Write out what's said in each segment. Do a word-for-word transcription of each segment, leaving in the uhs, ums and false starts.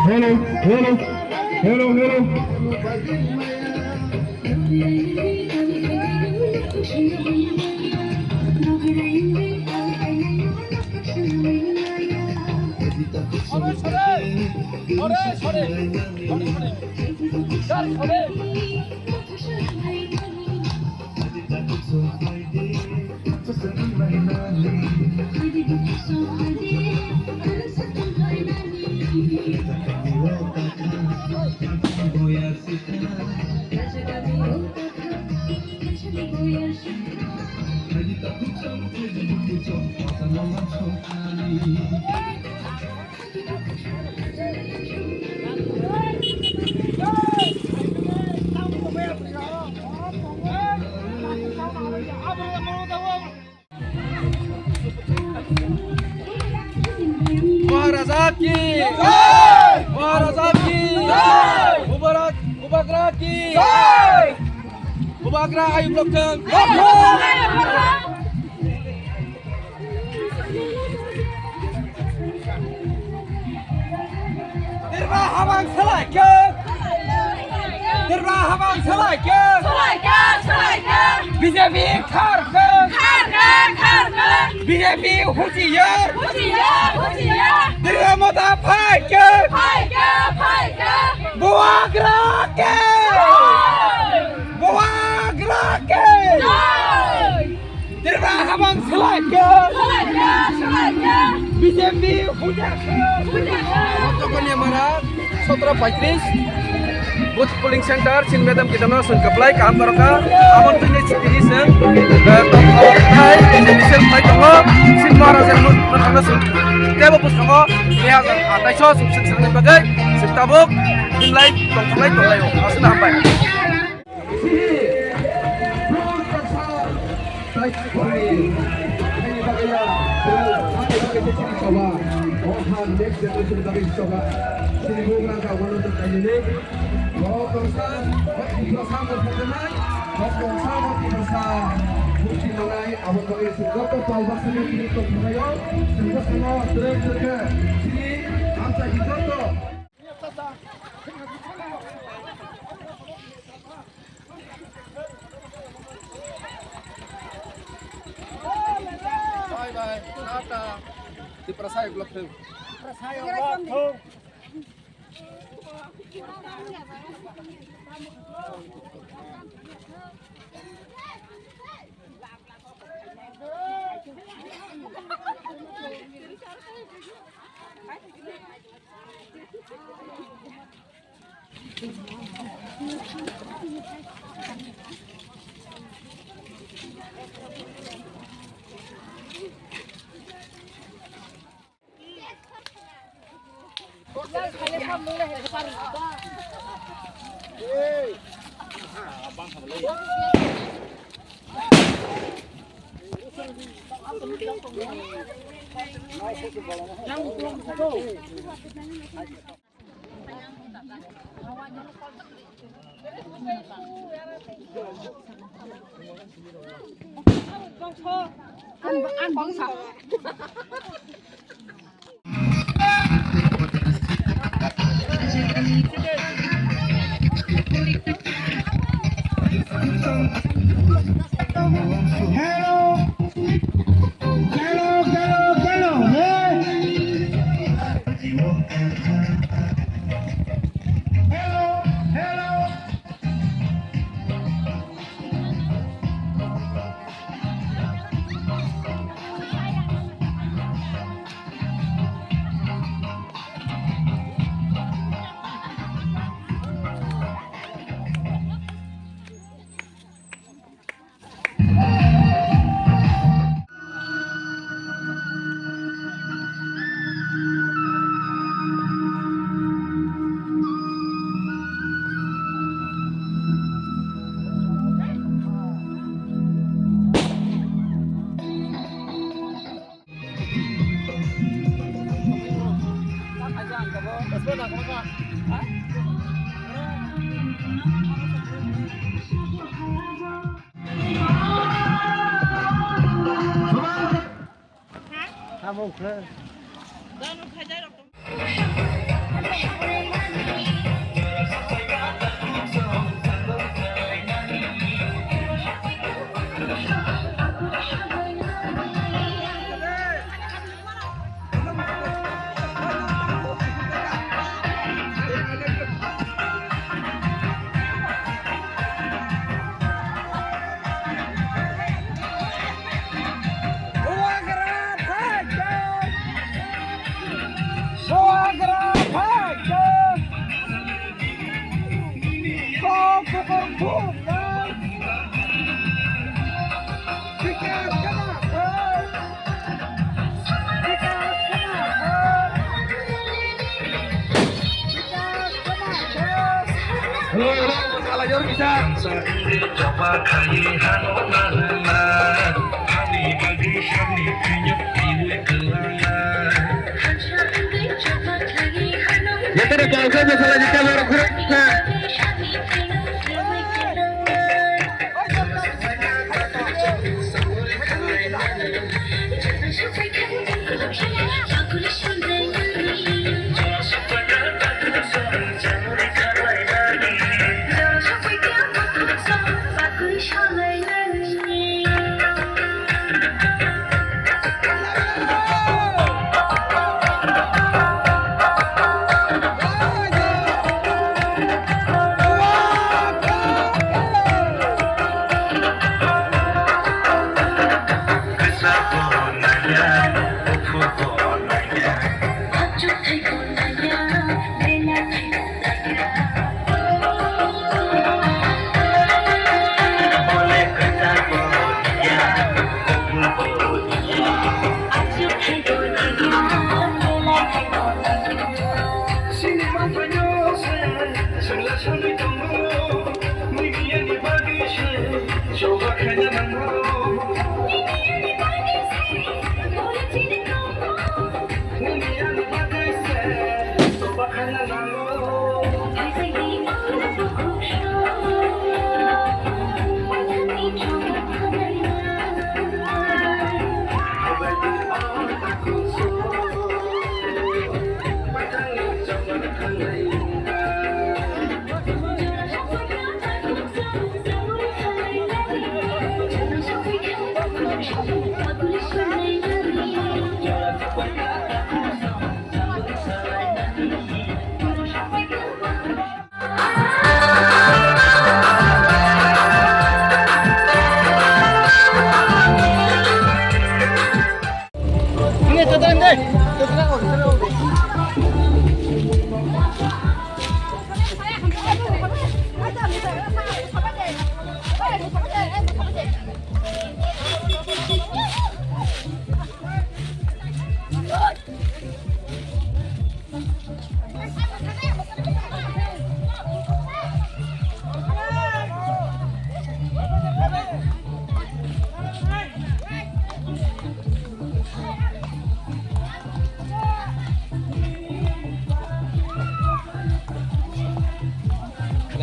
Hello, hello, hello, hello. Maharaja ki jai! Maharaja ki jai! Bubagra, Bubagra ki jai! Bubagra ayuk lokthang. Tirba habang salai khe. Tirba habang salai khe. Salai khe, salai khe. B J P khar khe. Khar khe, khar khe. B J P huchiyar. Huchiyar, huchiyar. Tirba mota phai khe. Phai khe, phai khe. Bubagra ki. Jai. Bubagra ki. Jai. Tirba habang salai khe. Salai khe, salai khe. B J P huja khe. Huja khe. Motokoni mara sotro paitris. Booth polling center, chini madam kitano sun kaplai, kaham barokha. Amon tini chitini seng. Eh, tong, tong, hai, chini seng mai tongo. Sin Maharaja mun, mun ano sun. Tebo bwskango, dui hajar atais o sun seng seng ni bagwi. Sin tabuk, tini lai, tong, tong lai, tong lai o. Aswkno hambai. Bye bye, tata. Tiprasa uklok thung. Tiprasa uklok thung. Hello. Hello, hello, hello, hey. Hello, hello. Hello, hello, masalah jor bisa. Yatere kau kau masalah jika baru kurang.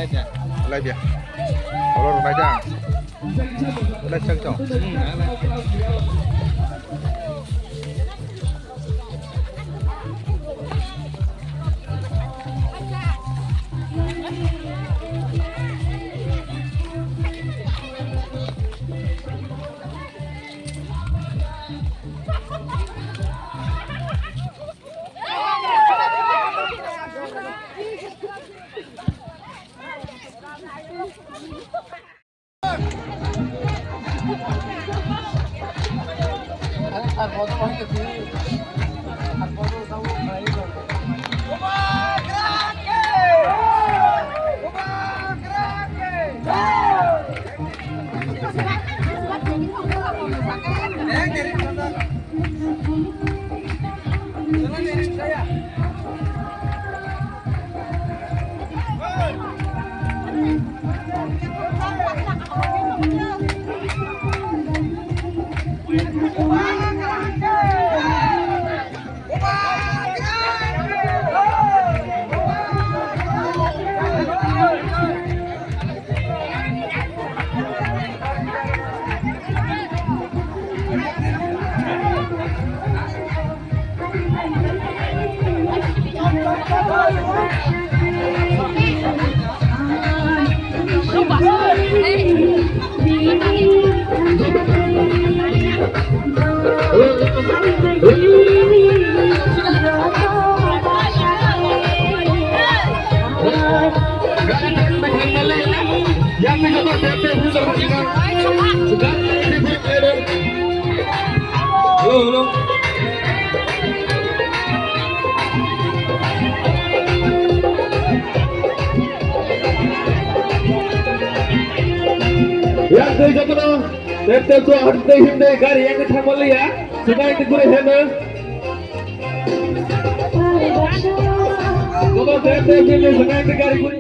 Lai dia. Olo rw nai jang. Lai chang chang. Hello, hello. Yang tei jotono tep tep to harte himde gari yang thangwaliya. Sudah itu gure hena. Jotono tep tep himde sudah itu gari gure.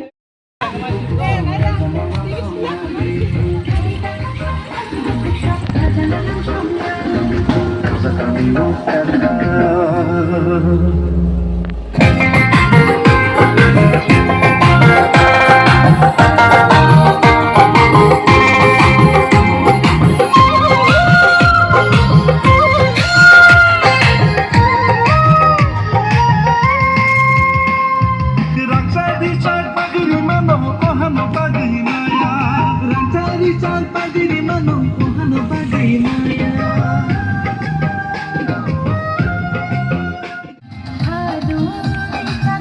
Rangchak richak bagwi rwmano kohano bagwi maya. Rangchak richak bagwi rwmano kohano bagwi maya.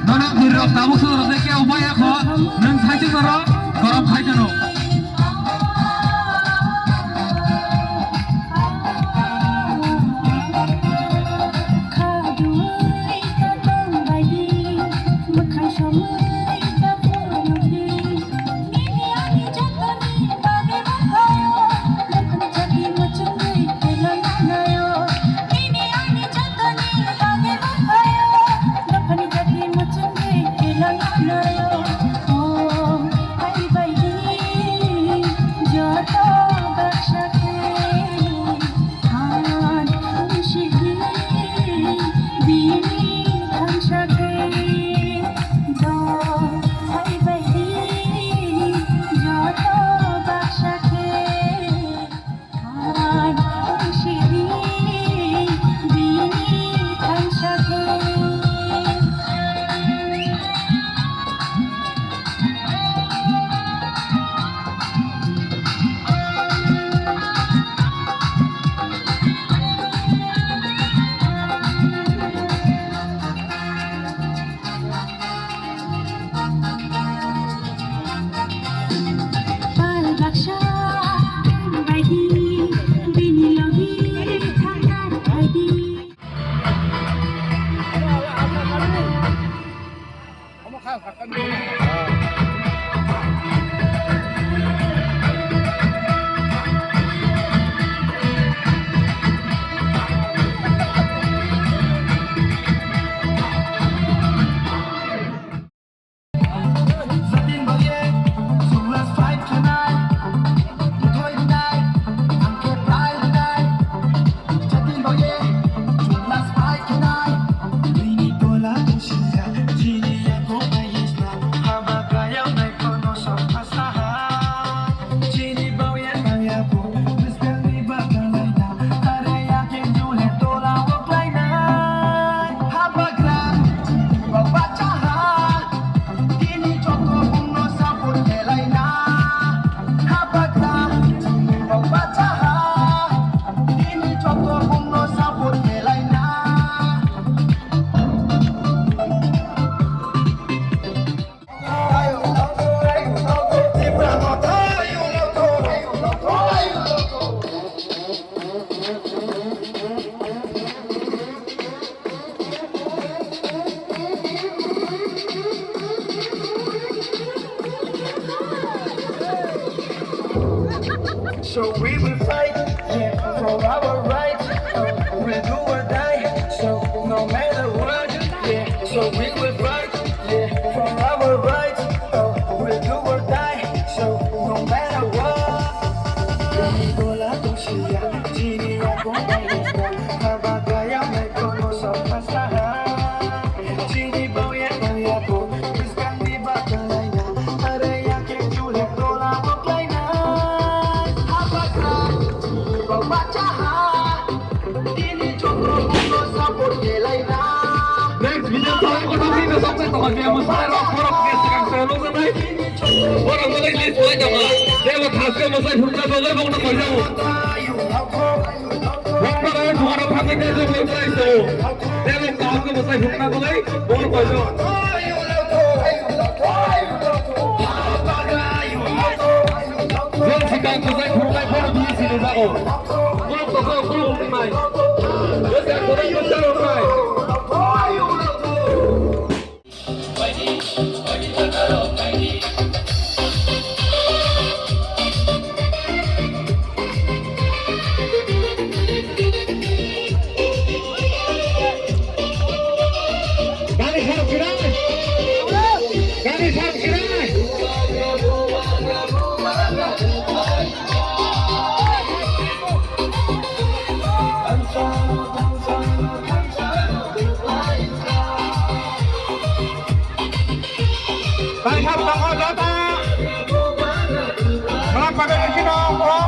Nono bwrwirok tabuk swngrok tei khe ubai ya kho, nwng saichung norok korom khai tono. So we will fight, yeah, for our rights. Uh, we'll do or die. So no matter what, yeah. So we will fight, yeah, for our rights. Uh, we'll do or die. So no matter what. Chini yakung bai rwkha, haba kaya mai kono sokha saha. Chini boya boya bo, bwskangni bathalaina, are yakhe chule tola boklaina. Haba kha, chini bo bachaha, tini chokro bono support khelaina. Next video tawai kothok ni no sokse tokha khe mwsai rok borok khe swkang swkang nukjaknai. Borok belai list khlai tongkha. Tebo thaske mwsai phukna bagwi bongno koijago. Bongno rok dukano thangwi tei jongno belai tongo. Tebo kaham khe mwsai phukna bagwi bongno koijago. Jong swkang mwsai phuknai phano bini sini jago. Borok tongkha borok wngkha nai. Jesa kwrwi bwsa rok nai. Gari sarok sinai. Gari sarok sinai. Tei sab tongo joto. Borok bagwi sino, oh.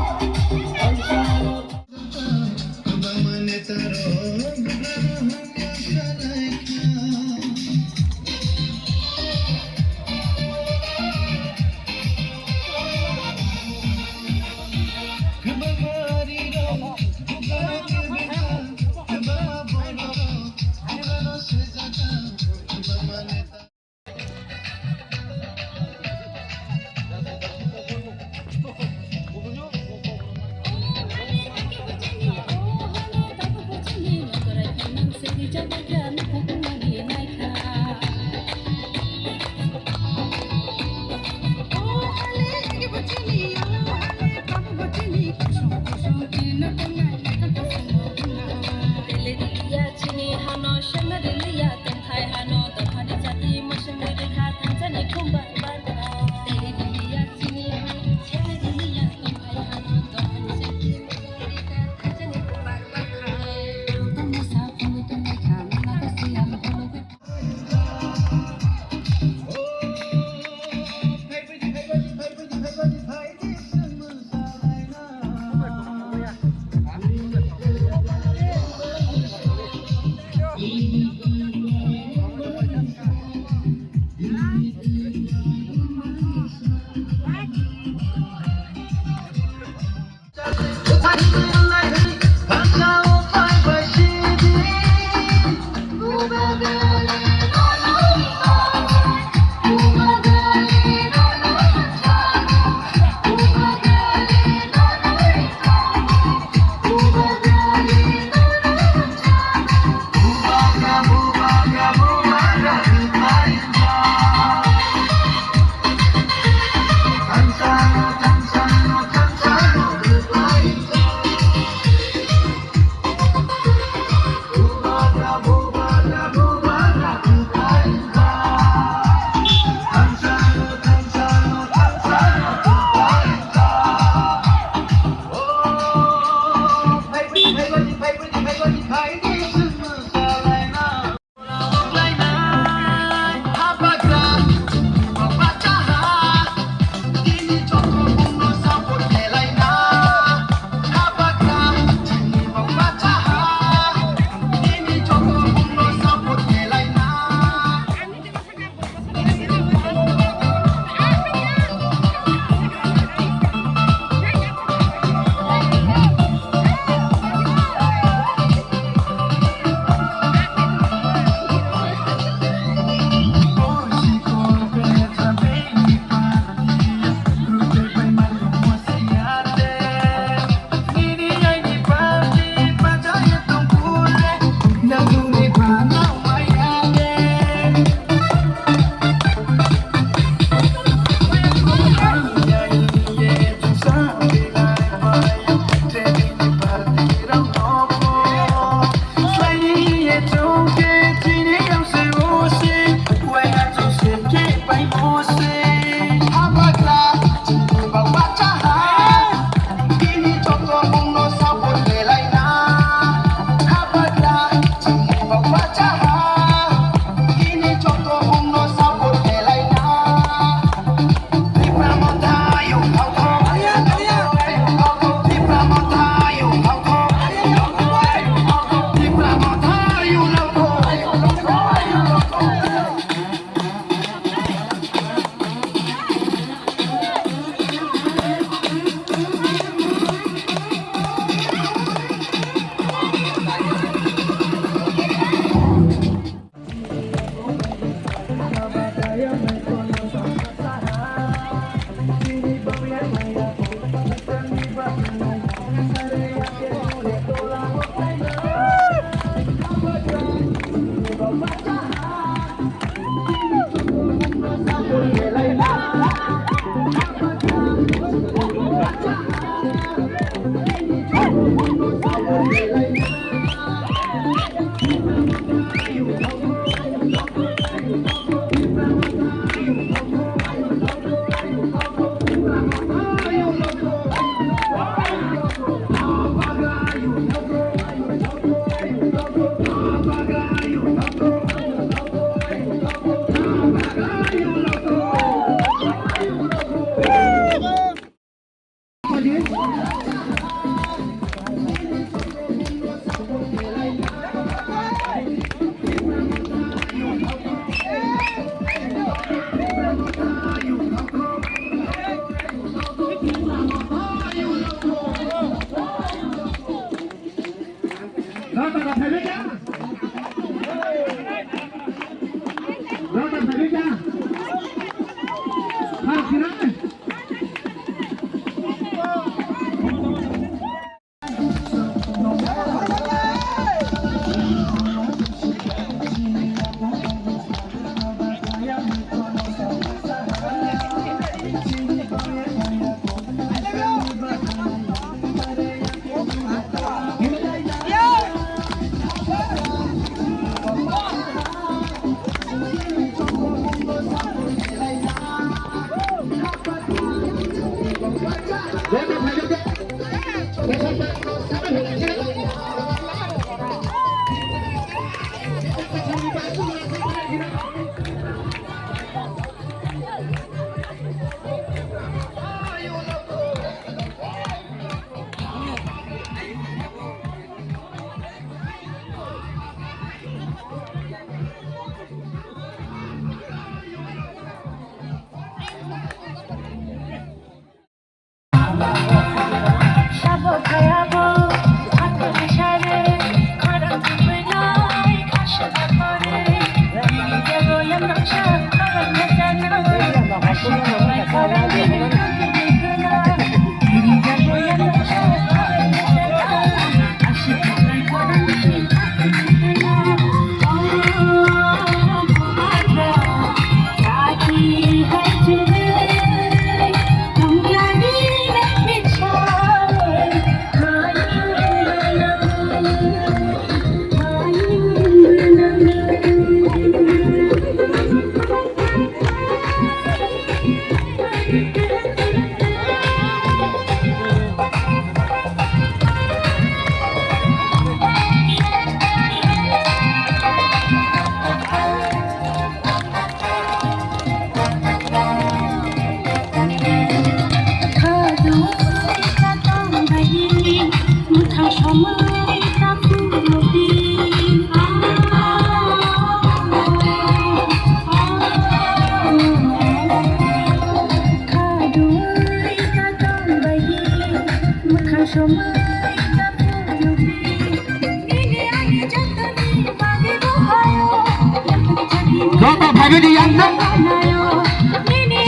Joto phaidi yang nang.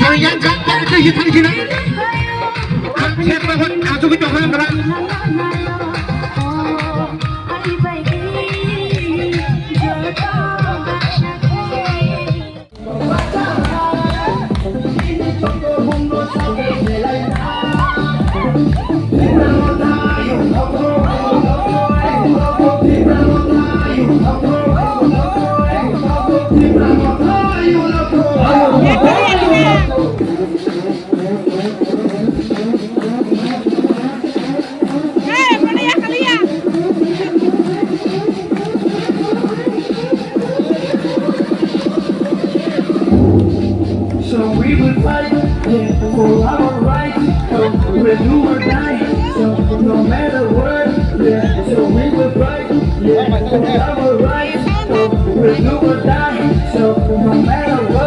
Yang yang kang kang itu hitam hitam. Kang siapa pun aku kita orang. So we will fight, yeah, for our rights. So we do or die. So no matter what, yeah. So we will fight, yeah, for our rights. So we do or die. So no matter what.